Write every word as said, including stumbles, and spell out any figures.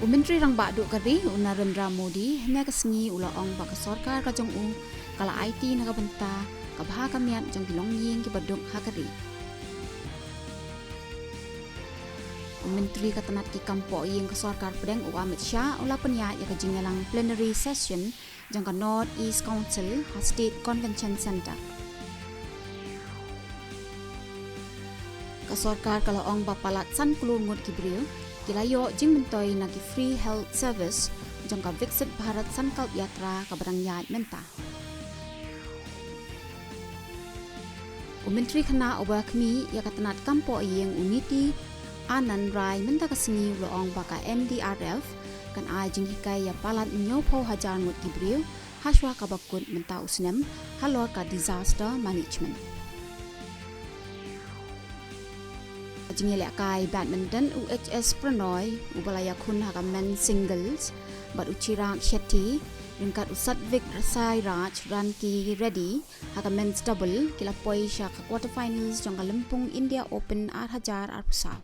U Myntri Rangbah Duh ka ri, u Narendra Modi, hynne ka sngi u la ong ba ka sorkar ka jong u ka la aiti na ka bynta ka bha ka miat jong ki longïing kiba duk ha ka ri. U Myntri ka tnat ki kam pohïing ka sorkar pdeng, u Amit Shah, u la pynïaid ïa ka jingïalang plenary session jong ka North East Council ha State Convention Centre. Ka sorkar ka la ong ba palat san klur ngut ki briew ki la ïoh jingmyntoi na ki free health service jong ka Viksit Bharat Sankalp Yatra kaba dang ïaid mynta. U Myntri Khynnah uba khmih ïa ka tnat kam pohïing, u Nityanand Rai, mynta ka sngi u la ong ba ka N D R F kan ai jinghikai ïa palat hynñiewphew hajar ngut ki briew hashwa kaba kut mynta u snem halor ka disaster management. Jingïalehkai badminton, u H S Pranoy uba la ïakhun ha ka men's singles bad u Chirag Shetty ryngkat u Satvik Sairaj Ranki Reddy ha ka men's double ki la poi sha ka quarter finals jong ka Lympung India Open ar hajar arphew saw.